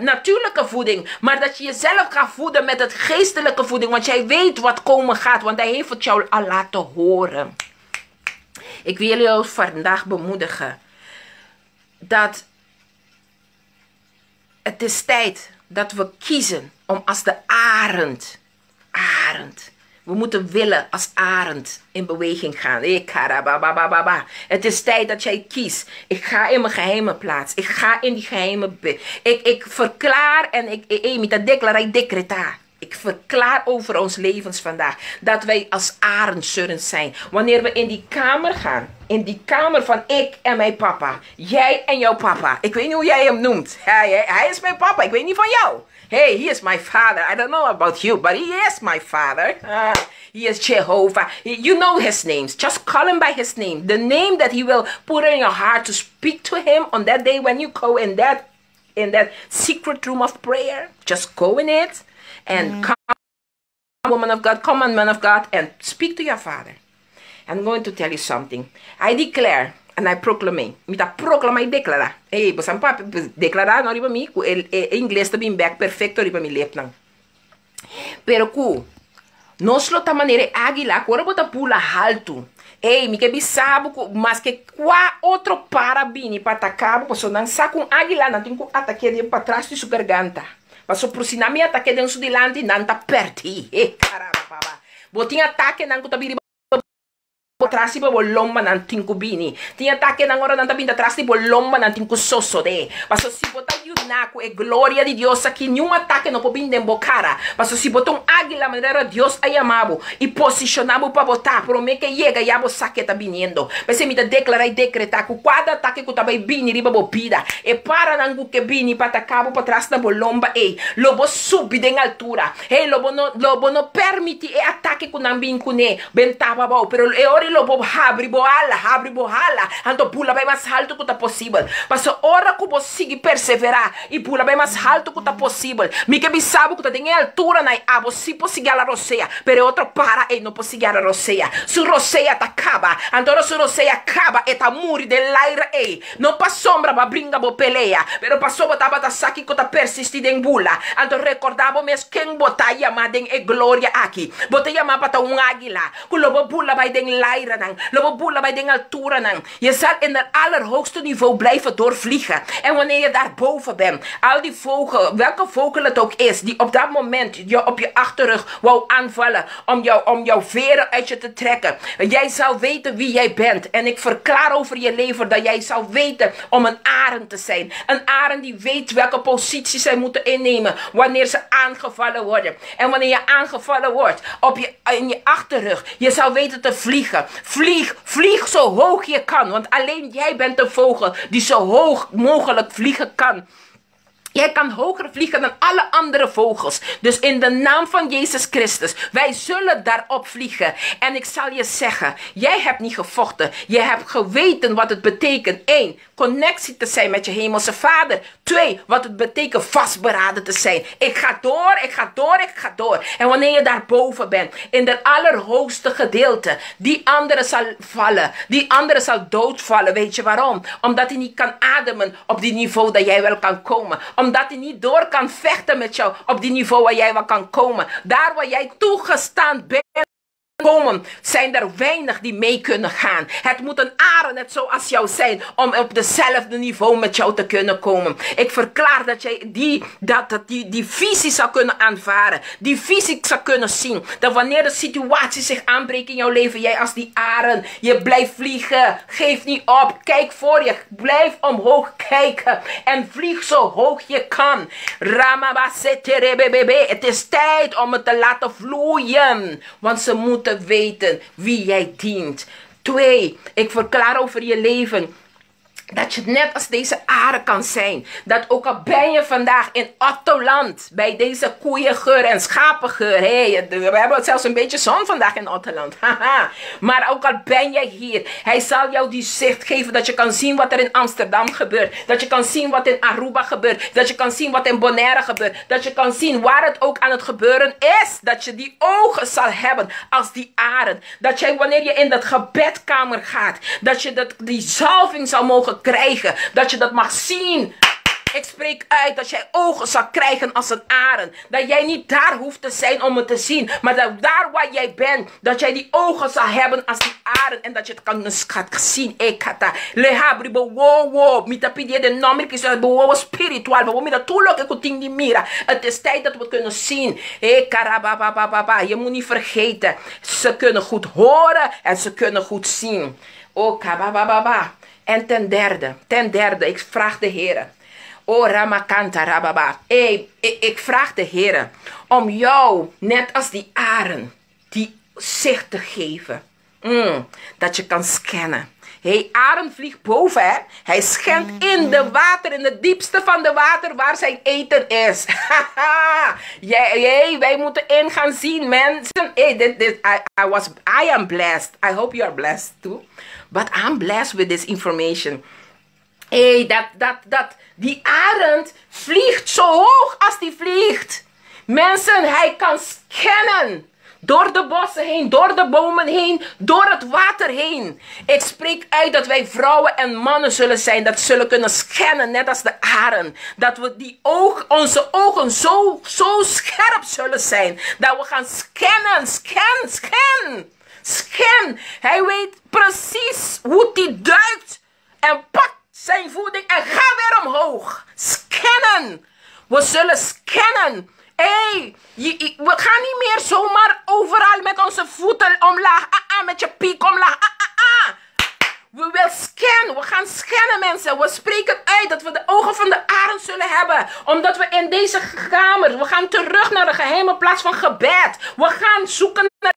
A: natuurlijke voeding. Maar dat je jezelf gaat voeden met het geestelijke voeding. Want jij weet wat komen gaat. Want hij heeft het jou al laten horen. Ik wil jou vandaag bemoedigen. Dat het is tijd dat we kiezen om als de arend, arend, we moeten willen als arend in beweging gaan. Het is tijd dat jij kiest. Ik ga in mijn geheime plaats. Ik ga in die geheime. Ik verklaar en ik declareer decreta. Ik verklaar over ons levens vandaag dat wij als arend zullen zijn. Wanneer we in die kamer gaan, in die kamer van ik en mijn papa. Jij en jouw papa. Ik weet niet hoe jij hem noemt. Hij is mijn papa, ik weet niet van jou. Hey, he is my father. I don't know about you, but he is my father. He is Jehovah. You know his names. Just call him by his name. The name that he will put in your heart to speak to him on that day when you go in that secret room of prayer. Just go in it and come, woman of God, come on, man of God, and speak to your father. I'm going to tell you something. I declare and I proclaim. Mi ta proklamá i deklará. Hey, bo pa deklará no riba mi, e ingles ta bin bèk perfekto riba mi lepnan. Pero ku nos lo ta manera águila, ku ora bo ta bula haltu. Ei, mi ke bisa bo, maske kua otro para bini pa ataká, paso nan sa ku águila nan tin ku atak'é patras di su garganta. Paso si nan atak'é den su dilanti, nan ta pèrdí. Eh, caramba, baba. Bo tin atakenan ku ta bini tras di bo lomba nan tin ku bini. Tin atakenan ora nan ta bin tras di bo lomba nan tin ku sosodé. Paso si bo ta yená ku e gloria di Dios aki, ningun atake no por bin den bo kara. Paso si bo ta un águila manera Dios a yama bo i posishoná bo pa bo ta, promé ku yega ya bo sa ku ta biniendo. Mas mi ta deklará i dekretá ku kada atake ku ta bai bini riba bo bida. E paranan ku ke bini pa ataká bo patras na bo lomba ei. Lo bo subi den altura. Hey, lo bo no permití e atake ku nan bin kuné. Ben tapa bo, pero e ora lo bo habri bo ala, habri bo ala. Anto bula bai mas haltu ku ta posibel. Paso ora ku bo sigui perseverá i bula bai mas haltu ku ta posibel. Mi ke bisa bo ku ta den altura na abo si por sigui hala rosea, pero otro para e no por sigui hala rosea. Su rosea ta kaba. Anto su rosea kaba e ta muri den laira ei. No pasombra b'a bringa bo pelea, pero paso bo tabata sa kiko ta persistí den bula. Anto rekordá bo mes ken bo ta yamá den e gloria aki. Bo ta yamá pa ta un águila. Ku lo bo bula bai den lairanan. Lo bo bula bai den alturanan. Je zal in het allerhoogste niveau blijven doorvliegen. En wanneer je daar boven bent, al die vogel, welke vogel het ook is, die op dat moment je op je achterrug wou aanvallen om jouw veren uit je te trekken. Jij zal weten wie jij bent. En ik verklaar over je leven dat jij zal weten om een arend te zijn. Een arend die weet welke positie zij moeten innemen wanneer ze aangevallen worden. En wanneer je aangevallen wordt in je achterrug, je zal weten te vliegen. Vlieg, vlieg zo hoog je kan. Want alleen jij bent de vogel die zo hoog mogelijk vliegen kan. Jij kan hoger vliegen dan alle andere vogels. Dus in de naam van Jezus Christus, wij zullen daarop vliegen. En ik zal je zeggen, jij hebt niet gevochten. Je hebt geweten wat het betekent. Eén, connectie te zijn met je hemelse vader. Twee, wat het betekent vastberaden te zijn. Ik ga door, ik ga door, ik ga door. En wanneer je daarboven bent, in het allerhoogste gedeelte, die andere zal vallen. Die andere zal doodvallen. Weet je waarom? Omdat hij niet kan ademen op die niveau dat jij wel kan komen. Omdat hij niet door kan vechten met jou op die niveau waar jij wel kan komen. Daar waar jij toegestaan bent komen, zijn er weinig die mee kunnen gaan. Het moet een arend net zoals jou zijn om op dezelfde niveau met jou te kunnen komen. Ik verklaar dat jij die visie zou kunnen aanvaren. Die visie zou kunnen zien. Dat wanneer de situatie zich aanbreekt in jouw leven, jij als die arend, je blijft vliegen. Geef niet op. Kijk voor je. Blijf omhoog kijken. En vlieg zo hoog je kan. Ramabaseterebebebe. Het is tijd om het te laten vloeien. Want ze moeten weten wie jij dient. Twee, ik verklaar over je leven. Dat je net als deze arend kan zijn. Dat ook al ben je vandaag in Ottoland. Bij deze koeiengeur en schapengeur. Hey, we hebben zelfs een beetje zon vandaag in Ottoland. Haha. Maar ook al ben je hier. Hij zal jou die zicht geven dat je kan zien wat er in Amsterdam gebeurt. Dat je kan zien wat in Aruba gebeurt. Dat je kan zien wat in Bonaire gebeurt. Dat je kan zien waar het ook aan het gebeuren is. Dat je die ogen zal hebben als die arend. Dat jij wanneer je in dat gebedkamer gaat. Dat je dat, die zalving zal mogen krijgen. Dat je dat mag zien. Ik spreek uit dat jij ogen zal krijgen als een arend. Dat jij niet daar hoeft te zijn om het te zien. Maar dat daar waar jij bent, dat jij die ogen zal hebben als die arend. En dat je het kan gaat zien. Ekata. Lehabri bo wo wo. Mi ta pidi den nòmber di bo wowo spiritual. Bo mira tur loke ku tin di mira. Het is tijd dat we kunnen zien. E karababababa. Je moet niet vergeten. Ze kunnen goed horen en ze kunnen goed zien. O kabababa. En ten derde, ik vraag de Heer. O Ramakanta Rababa. Hey, ik vraag de Heer om jou, net als die arend, die zicht te geven. Dat je kan scannen. Hey, arend vliegt boven, hè? Hij scant in de water, in de diepste van de water waar zijn eten is. Jij, wij moeten in gaan zien, mensen. Hey, dit, I am blessed. I hope you are blessed too. But I'm blessed with this information. Hey, dat, die arend vliegt zo hoog als die vliegt. Mensen, hij kan scannen. Door de bossen heen, door de bomen heen, door het water heen. Ik spreek uit dat wij vrouwen en mannen zullen zijn. Dat zullen kunnen scannen, net als de arend. Dat we die oog, onze ogen zo, zo scherp zullen zijn. Dat we gaan scannen, scan, scan. Scan. Hij weet precies hoe die duikt. En pakt zijn voeding en ga weer omhoog. Scannen. We zullen scannen. Hé, hey, we gaan niet meer zomaar overal met onze voeten omlaag. Ah, ah, met je piek omlaag. Ah, ah, ah. We willen scannen. We gaan scannen, mensen. We spreken uit dat we de ogen van de arend zullen hebben. Omdat we in deze kamer, we gaan terug naar de geheime plaats van gebed. We gaan zoeken naar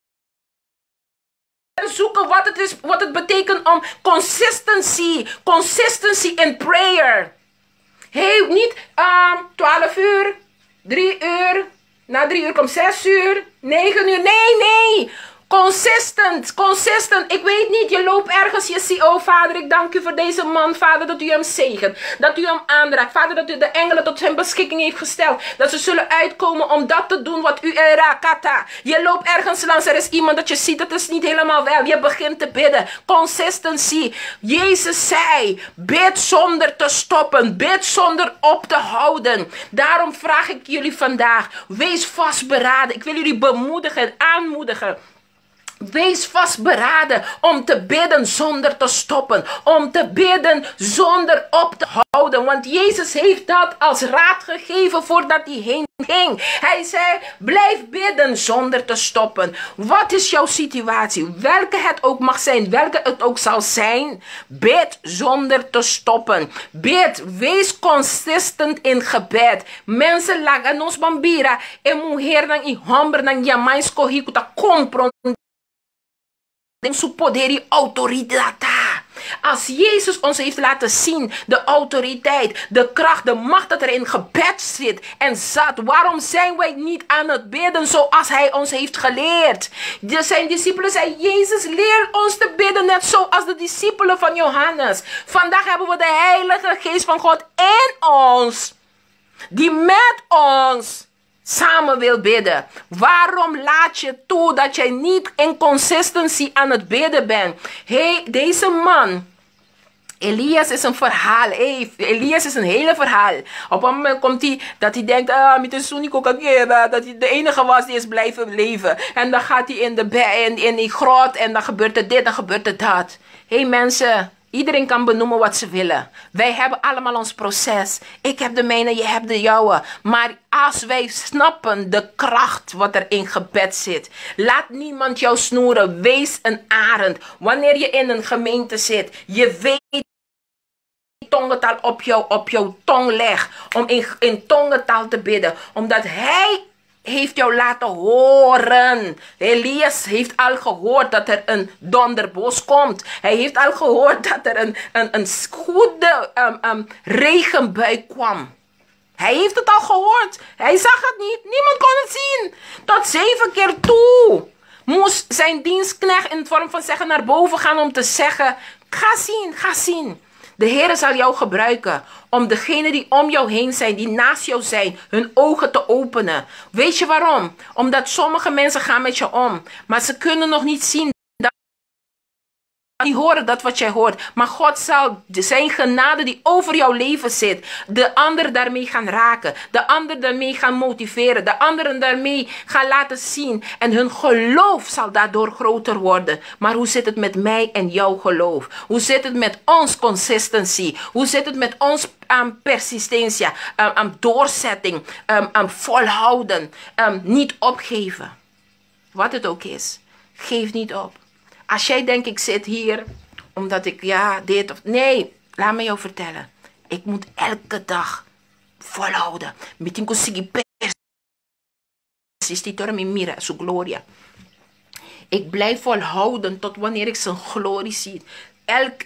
A: zoeken wat het is, wat het betekent om consistency, consistency in prayer. Hey, niet 12 uur, 3 uur, na 3 uur komt 6 uur, 9 uur. Nee, nee. Consistent, consistent. Ik weet niet, je loopt ergens, je ziet, oh vader, ik dank u voor deze man, vader, dat u hem zegent. Dat u hem aanraakt. Vader, dat u de engelen tot zijn beschikking heeft gesteld. Dat ze zullen uitkomen om dat te doen wat u kata. Je loopt ergens langs, er is iemand dat je ziet, dat is niet helemaal wel. Je begint te bidden. Consistency. Jezus zei, bid zonder te stoppen. Bid zonder op te houden. Daarom vraag ik jullie vandaag, wees vastberaden. Ik wil jullie bemoedigen, aanmoedigen. Wees vastberaden om te bidden zonder te stoppen. Om te bidden zonder op te houden. Want Jezus heeft dat als raad gegeven voordat hij heen ging. Hij zei, blijf bidden zonder te stoppen. Wat is jouw situatie? Welke het ook mag zijn, welke het ook zal zijn. Bid zonder te stoppen. Bid, wees consistent in gebed. Mensen laga nos ban bira e muhernan i hòmbernan yamá skohí ku ta komprondé su poder i outoridat. Als Jezus ons heeft laten zien de autoriteit, de kracht, de macht dat er in gebed zit en zat, waarom zijn wij niet aan het bidden zoals hij ons heeft geleerd? De zijn discipelen zeiden, Jezus, leer ons te bidden net zoals de discipelen van Johannes. Vandaag hebben we de Heilige Geest van God in ons, die met ons samen wil bidden. Waarom laat je toe dat jij niet in consistency aan het bidden bent? Hey, deze man. Elias is een verhaal. Hey, Elias is een hele verhaal. Op een moment komt hij dat hij denkt, ah, met de dat hij de enige was die is blijven leven. En dan gaat hij in die grot en dan gebeurt er dit, dan gebeurt er dat. Hey mensen, iedereen kan benoemen wat ze willen. Wij hebben allemaal ons proces. Ik heb de mijne, je hebt de jouwe. Maar als wij snappen de kracht wat er in gebed zit. Laat niemand jou snoeren. Wees een arend. Wanneer je in een gemeente zit, je weet tongentaal op jouw tong legt. Om in tongentaal te bidden. Omdat hij heeft jou laten horen. Elias heeft al gehoord dat er een donderbos komt. Hij heeft al gehoord dat er een goede regenbui kwam. Hij heeft het al gehoord. Hij zag het niet. Niemand kon het zien. Tot 7 keer toe moest zijn dienstknecht in de vorm van zeggen naar boven gaan om te zeggen: ga zien, ga zien. De Heer zal jou gebruiken om degenen die om jou heen zijn, die naast jou zijn, hun ogen te openen. Weet je waarom? Omdat sommige mensen gaan met je om, maar ze kunnen nog niet zien. Die horen dat wat jij hoort. Maar God zal zijn genade die over jouw leven zit, de ander daarmee gaan raken. De ander daarmee gaan motiveren. De anderen daarmee gaan laten zien. En hun geloof zal daardoor groter worden. Maar hoe zit het met mij en jouw geloof? Hoe zit het met ons consistency? Hoe zit het met ons persistentia, doorzetting, volhouden, niet opgeven? Wat het ook is, geef niet op. Als jij denkt, ik zit hier omdat ik, ja, dit of... Nee, laat me jou vertellen. Ik moet elke dag volhouden. Mi tin ku sigui persistí te ora mi mira su gloria. Ik blijf volhouden tot wanneer ik zijn glorie zie.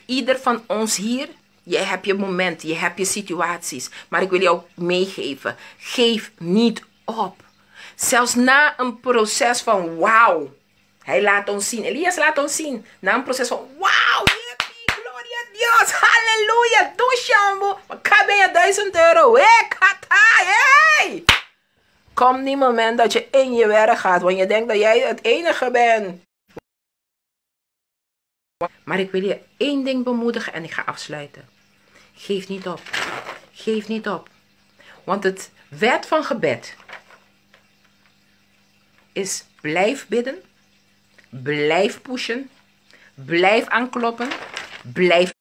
A: Ieder van ons hier, jij hebt je moment, je hebt je situaties. Maar ik wil jou meegeven. Geef niet op. Zelfs na een proces van wauw. Hij laat ons zien. Elias laat ons zien. Na een proces van wauw, yippie, gloria a Dios, halleluja, dushambo. Wat ben je €1000? Hey, kata, hey! Kom die moment dat je in je werk gaat, want je denkt dat jij het enige bent. Maar ik wil je één ding bemoedigen en ik ga afsluiten. Geef niet op. Geef niet op. Want het wet van gebed is blijf bidden. Blijf pushen. Blijf aankloppen. Blijf.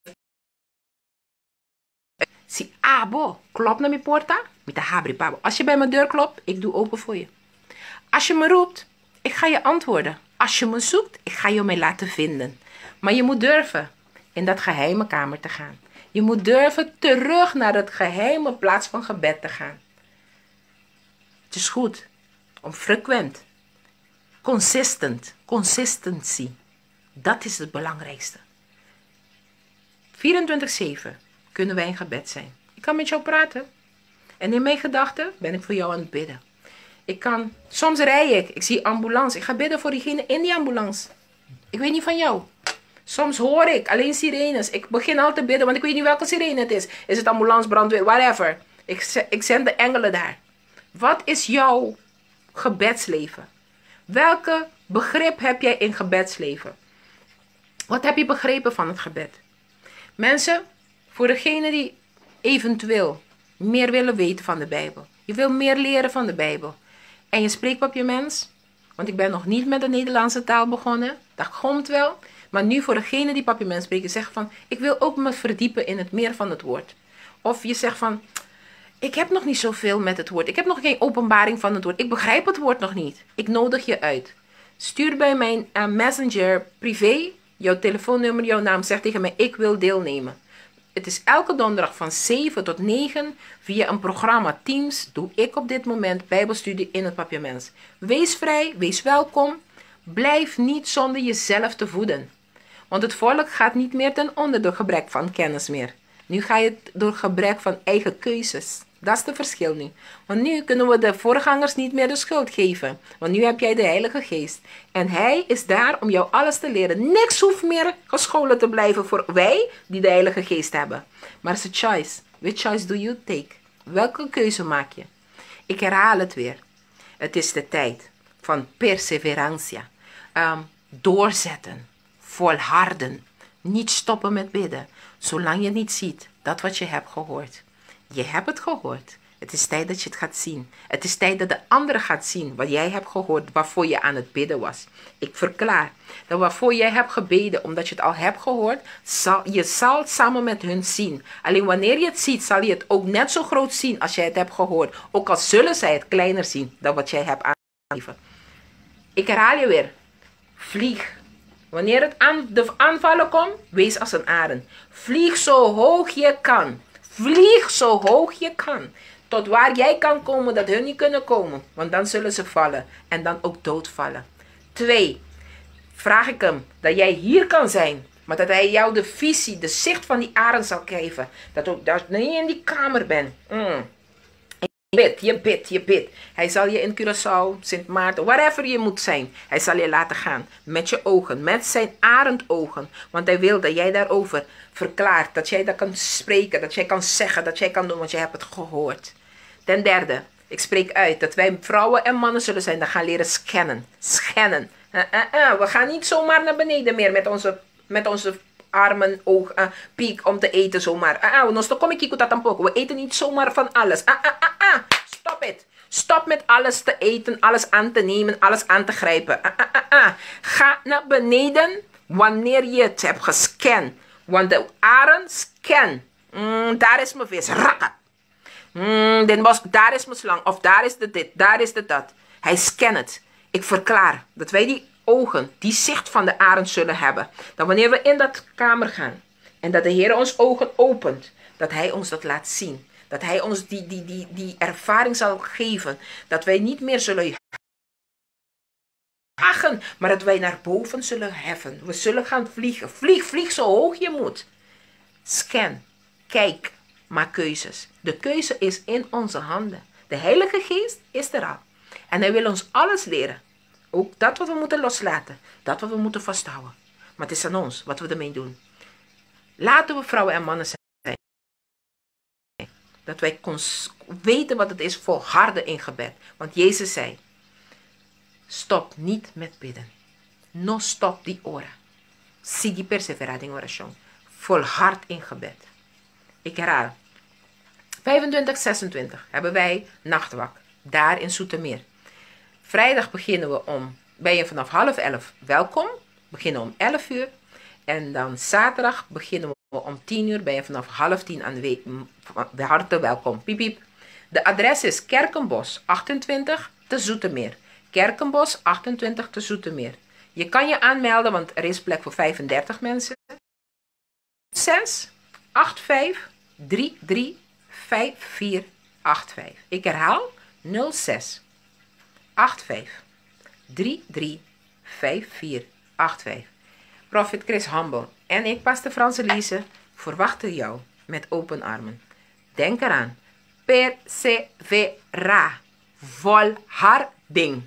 A: Si abo, klop na mi porta. Mi ta habri pa bo. Als je bij mijn deur klopt, ik doe open voor je. Als je me roept, ik ga je antwoorden. Als je me zoekt, ik ga je mij laten vinden. Maar je moet durven in dat geheime kamer te gaan. Je moet durven terug naar dat geheime plaats van gebed te gaan. Het is goed om frequent, consistent, consistency. Dat is het belangrijkste. 24/7 kunnen wij in gebed zijn. Ik kan met jou praten. En in mijn gedachten ben ik voor jou aan het bidden. Soms rij ik, ik zie ambulance. Ik ga bidden voor diegene in die ambulance. Ik weet niet van jou. Soms hoor ik alleen sirenes. Ik begin al te bidden, want ik weet niet welke sirene het is. Is het ambulance, brandweer, whatever. Ik zend de engelen daar. Wat is jouw gebedsleven? Welke begrip heb jij in gebedsleven? Wat heb je begrepen van het gebed? Mensen, voor degenen die eventueel meer willen weten van de Bijbel. Je wil meer leren van de Bijbel. En je spreekt Papiaments. Want ik ben nog niet met de Nederlandse taal begonnen. Dat komt wel. Maar nu voor degenen die Papiaments spreken, zeggen van, ik wil ook me verdiepen in het meer van het woord. Of je zegt van, ik heb nog niet zoveel met het woord. Ik heb nog geen openbaring van het woord. Ik begrijp het woord nog niet. Ik nodig je uit. Stuur bij mijn messenger privé jouw telefoonnummer, jouw naam. Zeg tegen mij, ik wil deelnemen. Het is elke donderdag van 7 tot 9 via een programma Teams doe ik op dit moment Bijbelstudie in het Papiaments. Wees vrij, wees welkom. Blijf niet zonder jezelf te voeden. Want het volk gaat niet meer ten onder door gebrek van kennis meer. Nu ga je door gebrek van eigen keuzes. Dat is het verschil nu. Want nu kunnen we de voorgangers niet meer de schuld geven. Want nu heb jij de Heilige Geest. En Hij is daar om jou alles te leren. Niks hoeft meer gescholen te blijven voor wij die de Heilige Geest hebben. Maar het is een choice. Which choice do you take? Welke keuze maak je? Ik herhaal het weer. Het is de tijd van perseverantia. Doorzetten. Volharden. Niet stoppen met bidden. Zolang je niet ziet dat wat je hebt gehoord. Je hebt het gehoord. Het is tijd dat je het gaat zien. Het is tijd dat de ander gaat zien wat jij hebt gehoord, waarvoor je aan het bidden was. Ik verklaar dat waarvoor jij hebt gebeden, omdat je het al hebt gehoord, je zal het samen met hun zien. Alleen wanneer je het ziet, zal je het ook net zo groot zien als jij het hebt gehoord. Ook al zullen zij het kleiner zien dan wat jij hebt aangegeven. Ik herhaal je weer. Vlieg. Wanneer het aan de aanvallen komt, wees als een arend. Vlieg zo hoog je kan. Vlieg zo hoog je kan. Tot waar jij kan komen, dat hun niet kunnen komen. Want dan zullen ze vallen en dan ook doodvallen. 2, vraag ik hem dat jij hier kan zijn. Maar dat hij jou de visie, de zicht van die arend zal geven. Dat ook dat je in die kamer bent. Je bidt, je bidt, je bidt. Hij zal je in Curaçao, Sint Maarten, wherever je moet zijn. Hij zal je laten gaan. Met je ogen, met zijn arendogen. Want hij wil dat jij daarover verklaart. Dat jij dat kan spreken, dat jij kan zeggen, dat jij kan doen, want jij hebt het gehoord. Ten derde, ik spreek uit dat wij vrouwen en mannen zullen zijn. Dat gaan leren scannen. Scannen. We gaan niet zomaar naar beneden meer met onze armen, oog, piek om te eten zomaar. Ah, nos no ta kome kiko tampoco. We eten niet zomaar van alles. Ah, ah, ah, ah. Stop it. Stop met alles te eten, alles aan te nemen, alles aan te grijpen. Ah, ah, ah, ah. Ga naar beneden wanneer je het hebt gescand. Want de arend scan. Daar is mijn vis. Rakka. Den was, daar is mijn slang. Of daar is de dit, daar is de dat. Hij scant het. Ik verklaar dat wij die ogen, die zicht van de arend zullen hebben. Dat wanneer we in dat kamer gaan en dat de Heer ons ogen opent, dat Hij ons dat laat zien. Dat Hij ons die ervaring zal geven. Dat wij niet meer zullen jagen, maar dat wij naar boven zullen heffen. We zullen gaan vliegen. Vlieg, vlieg zo hoog je moet. Scan, kijk, maak keuzes. De keuze is in onze handen. De Heilige Geest is er al. En hij wil ons alles leren. Ook dat wat we moeten loslaten. Dat wat we moeten vasthouden. Maar het is aan ons wat we ermee doen. Laten we vrouwen en mannen zijn. Dat wij weten wat het is volharden in gebed. Want Jezus zei: "Stop niet met bidden." No stop di ora. Sigui perseverá den orashon. Volhard in gebed. Ik herhaal. 25, 26 hebben wij nachtwak. Daar in Zoetermeer. Vrijdag beginnen we om, ben je vanaf 10:30 welkom. Beginnen om 11 uur. En dan zaterdag beginnen we om 10 uur. Ben je vanaf 9:30 aan de harte welkom. Piep, piep. De adres is Kerkenbos 28 te Zoetermeer. Kerkenbos 28 te Zoetermeer. Je kan je aanmelden, want er is plek voor 35 mensen. 6 8 5 3 3 5 4 8 5. Ik herhaal: 06 8 5 3 3 5 4 8 5. Prophet Chris Humble en ik, Pastor Franselise, verwachten jou met open armen. Denk eraan. Perseverá. Volharding.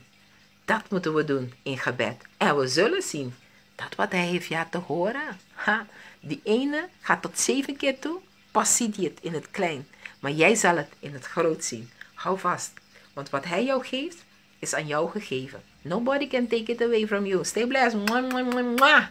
A: Dat moeten we doen in gebed. En we zullen zien dat wat hij heeft ja te horen. Ha, die ene gaat tot zeven keer toe. Pas ziet hij het in het klein. Maar jij zal het in het groot zien. Hou vast. Want wat hij jou geeft, is aan jou gegeven. Nobody can take it away from you. Stay blessed. Mwah, mwah, mwah, mwah.